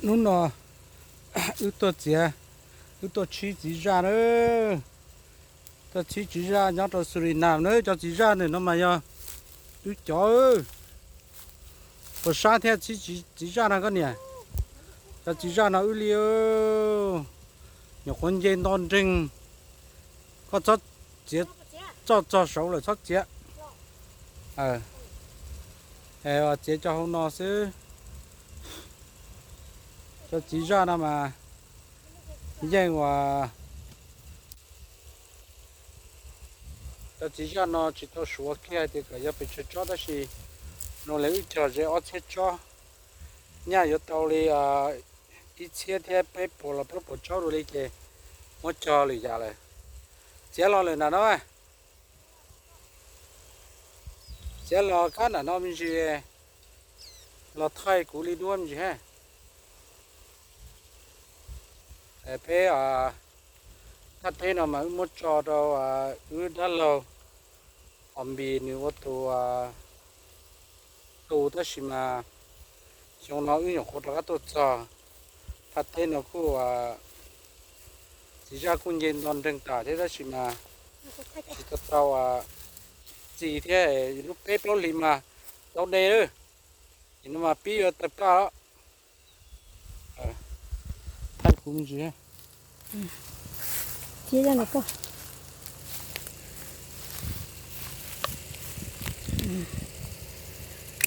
Hnub no wb tuaj txiav, wb tuaj txhib txiv zaj na. Tuaj txhib txiv zaj nyob rau Suriname na. Cov txiv zaj ntawm no mas yog wb cov. Puas sab thiab txhib txiv zaj no koj niam? Cov txiv zaj no wb li. Nyuam qhuav nce nto nreeg, koj txhob txiav, txoj txog saud lawm txhob txiav. Txiav cov hauv no xwb. Cov txiv zaj no mas yeej uas, cov txiv zaj no tsis tau suav kiag hais tias kom yog pes tsawg tsob tab sis zoo li wb cog ze ob txhiab tsob, nyaj yuav tau li ib txhiab thiab peb puas los plaub puas tsob dua li ces muab cog lwm yam lawm. Txiav los lawm nram no, txiav los kab nram no me ntsis, los thaij kuv li duab me ntsis ha. Peb thaj teb no mas wb muab tso rau wb dab laug Os Npis nws ua tus tu tab sis mas xyoo no wb nyuam qhuav rov qab tuaj txog. Thaj teb no kuj txiv zaj kuj nce nto nreeg tas thiab tab sis mas tsis tau tau txi thiab, lub peb plaub hlis mas tau de lawm. Ces no mas pib yuav tawg plaj lawm. Thaij kuv me ntsis. Txiav no koj.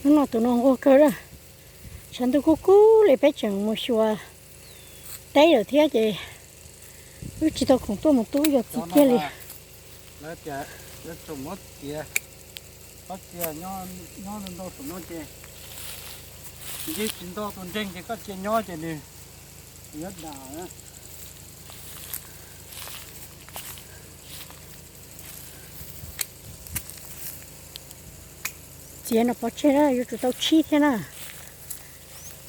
Hnub no tus no nquag kawg lawm. Tshav ntuj kub kub li peb tseem mus xyuas teb lawm thiab ces wb tsis tau khoom tuaj mus tu wb cov txiv kiag li. Lawv tias yuav tsum muab txiav, koj cia nyob ntau saum no ces nce tsis nto tus nreeg ces koj cia nyob ces nws yuav dam. Txiav no pov tseg na, yuav tsum tau tshib thiab na.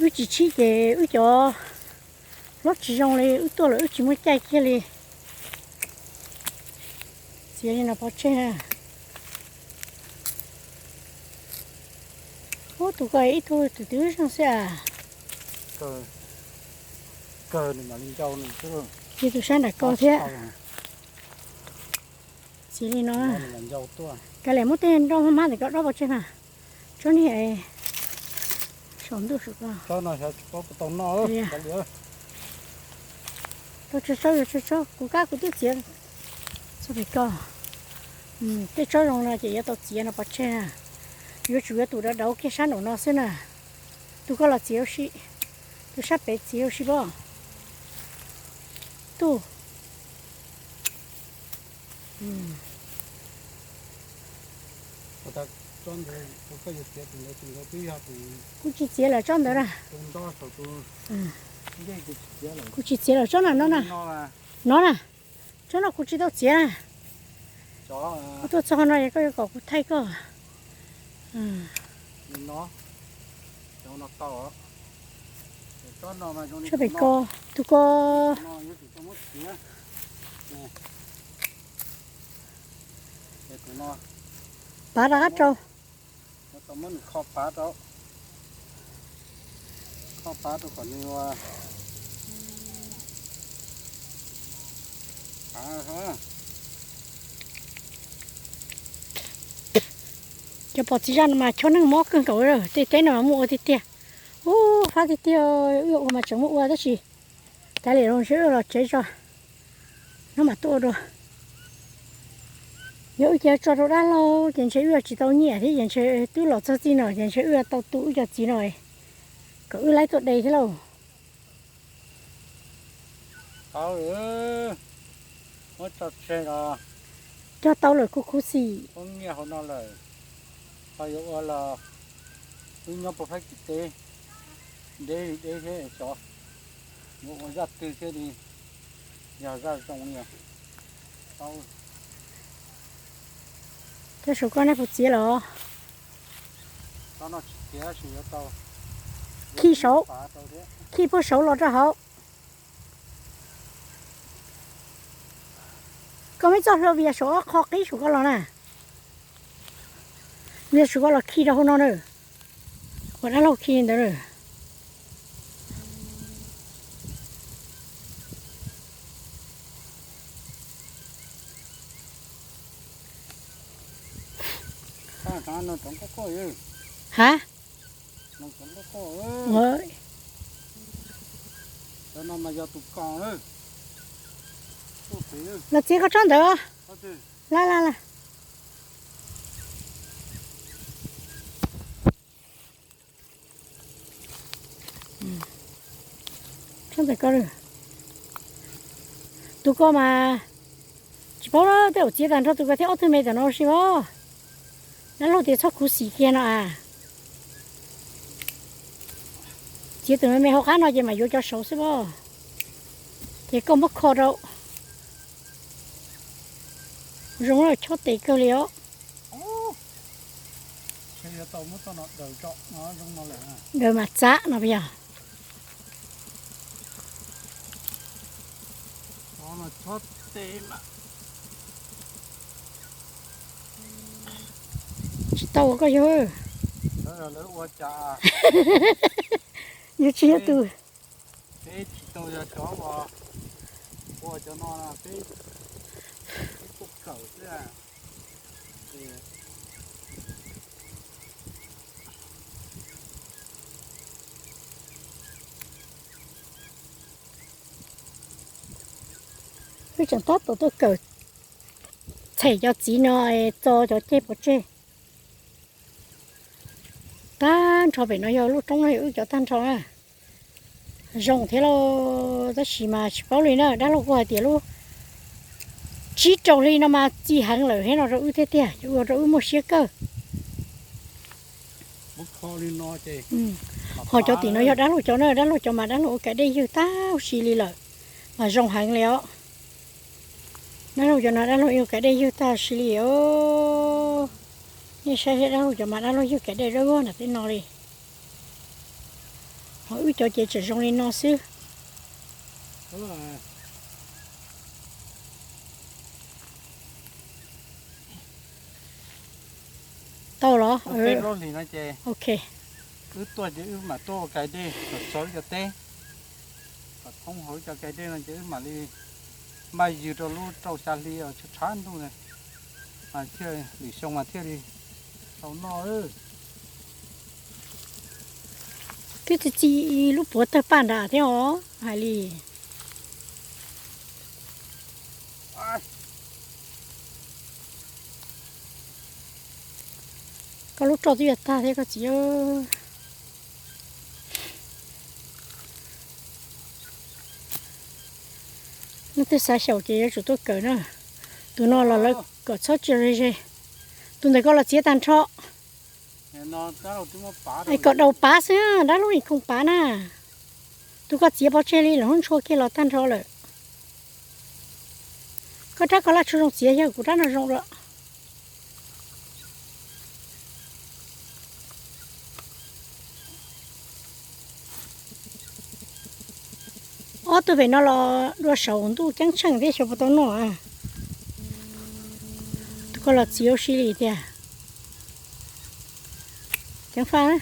Wb tsis tshib ces wb cov hlob tsis zoo li, wb tuaj lawm wb tsis muaj caij kiag li. Txiav li no pov tseg na. Ub, tus ko ib tug twm twm zoo xwb as. Ces tus sab nram ko thiab. Txiav li no. Kav liam muab tej nroj mab mab ntawm ko dob pov tseg na. Tsob niag saum ntuj saum ko. Tau tsob tsob yuav tsob tsob, kuv kab kuv twb txiav txog pem ko. Tej tsob zoo no ces yuav tau txiav no pov tseg na. Yuav tsum yuav tus dav dauv kiag sab nraum no xwb na. Tus ko los txiav ua si, tus sab pem txiav ua si pob. Tuj. Kuv tsis txiav lawm tsob ntawd na. Kuv tsis txiav lawm tsob na, no na. Tsob no kuv tsis tau txiav na. Koj tuaj txog no es koj yuav kom kuv thaij koj. Tsob pem ko, tus ko. Pav rov qab rau. Kho pav rau, kho pav rau kom nws ua pav. Cov pom txiv zaj no mas chob neeg mob kawg nkaus, tej teb no mas muaj ua tiag tiag. Ub, fab tiag tiag, wb ua mas tseem muaj ua tab sis kav liam los ntshe wb los tsev tso, hnub mam tuaj ua dua. Yog wb cia tso rau dab laug ces ntshe wb tsis tau nyiaj thiab ces ntshe twb los txog txij no ces ntshe wb tau tu wb cov txiv no kom wb laib tuaj de thiab lauj. Cog tau lawm kuv khuv xim. Wb nyob puag Fab Kis teb, deb li deb thiab xyov yuav ua zaj twg thiaj li yog zaj zoo li. Cov saum ko nej puas txiav los? Khi saud, khi puag saud los rau hauv. Koj muab txoj hlua vias saum ob qho qib saum ko los na. Vias saum ko los khi rau hauv no na. Ua dab laug khi ntawd na. Ha? Los txiav koj tsob ntawd. La la la. Tsob ntawm ko, tus ko mas tsis paub tej zaum txiav tag nrho tus ko thiab ob tug me tam no ua si os. Dab laug tias txhob khuv xim kiag no a. Txiav tus me me hauv qab no ces mam yuav cov saud xwb os. Ces koj muab kho rau. Zoo chob tes kawg li os. Daws mas txav no puas yog? Tsis tau koj yog. Yog tsis yog tus. Peb tsis tau yog cov uas ua cov no, peb, peb tuaj kawm xwb. Wb tseem tab tom tuaj kawm txhem cov txiv no txo cov ceg pov tseg. Tag nrho pem no yog lub roob no yog wb cov tag nrho na. Zoo thiab lauj, tab sis mas tsis paub li na, dab laug kuj hais tias lub tsib rau hli no mas txi heev lawm thiab no rau wb thiab tiag, ua rau wb muaj siab kawg. Ho cov tim no yog dab laug cov na, dab laug cov mas dab laug ua kav dej ywg tag huv si li lawm, mas zoo heev li os. Dab laug cov no dab laug ua kav dej ywg tag huv si li os. Nej saib thiab, dab laug cov mas dab laug ywg kav dej dawb vog nram tej no li. Ho wb cov ces tseem zoo li no xwb. Tau los? Peb plaub hlis no ces ok, wb tuaj ces wb mam tuaj ua kav dej kom tsawv cov teb, kom thoob hauv cov kav dej no ces wb mam li npaj ywg rau lub rau xya hli tshav ntuj na, mas thiaj lwm xyoo mas thiaj li tau noj. Twb txi txi lub puav tawg paj nram thiab os hais li. Koj lub roj twb yuav tag thiab koj txiv. Leej twg xav xyaum ces yuav tsum tuaj kawm na. Tus no los lawv kom txhob tsis ze ze. Tus ntawm ko los txiav tag nrho. Kom daus pav xwb, dab laug yeej khoom pav na. Tus ko txiav pov tseg li lawm, hnub ntshua kiag los tag nrho lawm. Koj rab ko laj tshua zoo txiav, yog kuv rab no zoo lawm. Ob tug pem no los dua saum ntuj ceeb tsheej thiab xyov puas tau noj. Tus ko los txiav ua si li tiag. Ceev faj.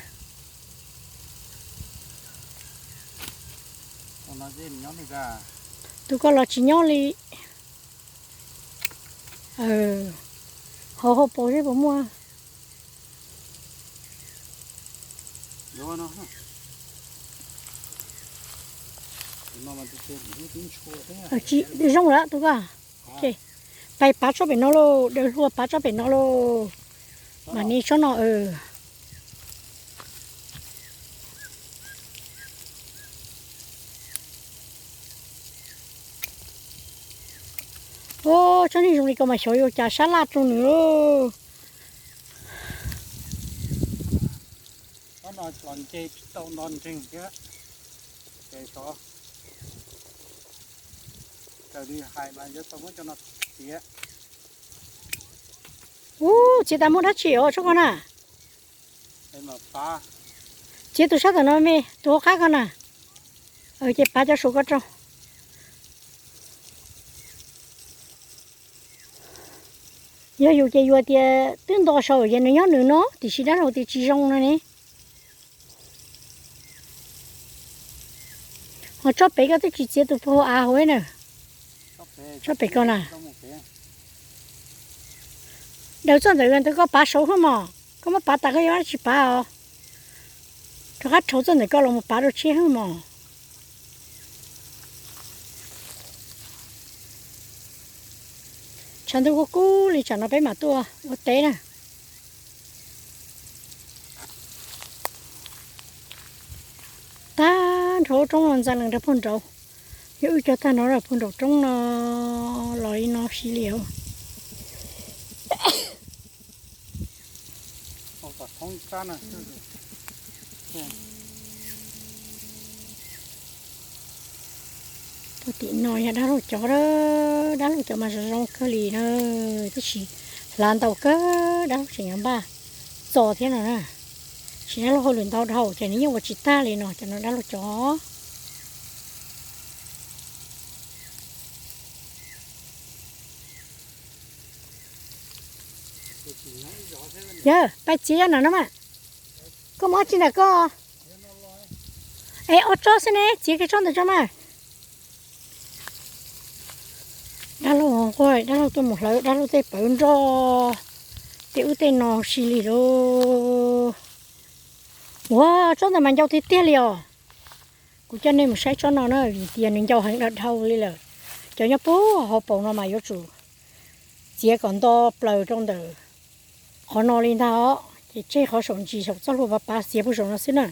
Tus ko los tsis nyob li. Hauv hauv paus seb puas muaj. Zoo lawm tus ko. Pais pav tsob pem no lauj, daws hlua pav tsob pem no lauj. Mam ne tsob no. Tsob neeg zoo li ko mas xyov yuav cas sab laj rau nws lauj. Tsob no los nce tsis tau nto nreeg thiab. Ces xyov, raws li hais mas yuav tau muab cov no txiav. Ub, txiav tas muaj dab tsi os tsob ko na? Txiav tus sab tom no me, tus hauv qab ko na. Ces pav cov saum ko rau. Yog yus ces yus tias twb nto saum ces nws nyob nws no, tiam sis dab laug tias tsis zoo no ne. Ho tsob pem ko twb tsis txiav tus puag hauv av hauv na. Tsob pem ko na. Daws txoj ntawm ntawd koj pav saud hwb mos. Koj muab pav tas koj yuav dab tsi pav os? Rov qab rhauv txoj ntawm koj los mus pav rau tshiab hwb mos. Tshav ntuj kuj kub li, tsam no peb mam tuaj ua teb na. Tag nrho roob no ntxa lees rau puag nraud. Yog wb cog tag no rau puag nraum roob no los li no si li os. Puag tim no yog dab laug cov, dab laug cov mas zoo zoo kawg li na, tab sis hlav ntau kawg dab laug tseem yuav npaj txo thiab no na. Tab sis dab laug hauj lwm ntau dhau ces nws yeej ua tsis tag li no, cov no dab laug cov. Yog pais txiav zaj no na mas. Koj muab tsi ntawm koj? Es ob tsob xwb ne, txiav kiag tsob ntawm tso mas. Dab laug nquag, dab laug tuaj mus hlawv dab laug tej pawv nroj tej ub tej no si li lauj. Ua tsob ntawd mas ncau tiag tiag li os. Kuv coj nej mus saib tsob no na, vim tias nws ncau heev dhau dhau li lawm. Cov nyob puag hauv paus no mas yuav tsum txiav kom nto plaws rau ntawm qhov no li ntag os, ces tseg qhov saum ntsis saum txoj hlua pav pav txiav puag saum no xwb na,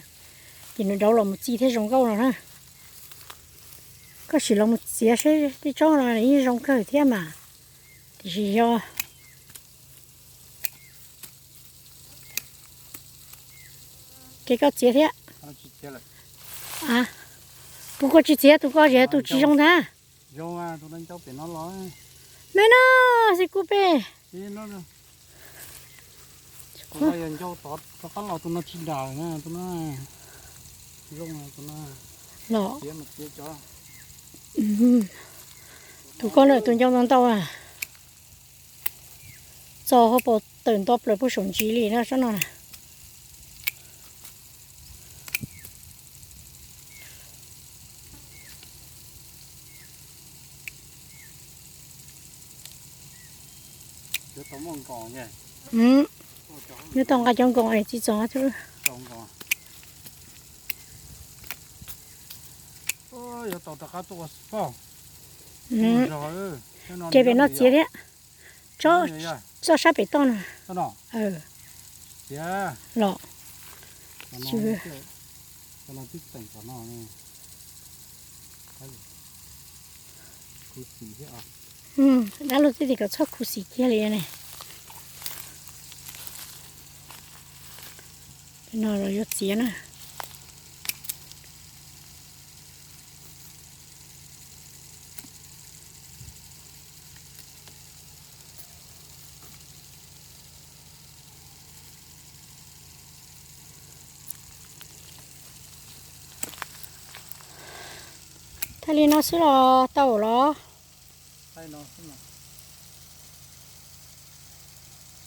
ces nws dauv los mus txi thiaj zoo nkauj no na. Koj sim los mus txiav seb tej tsob no nws yeej zoo kawg thiab mas, tiam sis yog ces koj txiav thiab. Tus koj tsis txiav, tus koj tsis, tus tsis zoo ntag. Me no, xi kub peb. Los, tus koj na tus ncau ntau ntau a. Txo hauv paus tawm nto plaws puag saum ntsis li na tsob no na. Nyob tau nqa cov nkoos es txiv txom. Ces pem no txiav thiab. Tsob sab pem toj na. Los. Dab laug twb tias kom txhob khuv xim kiag li ne. No los yuav txiav na. Thaij li no xwb los tau los?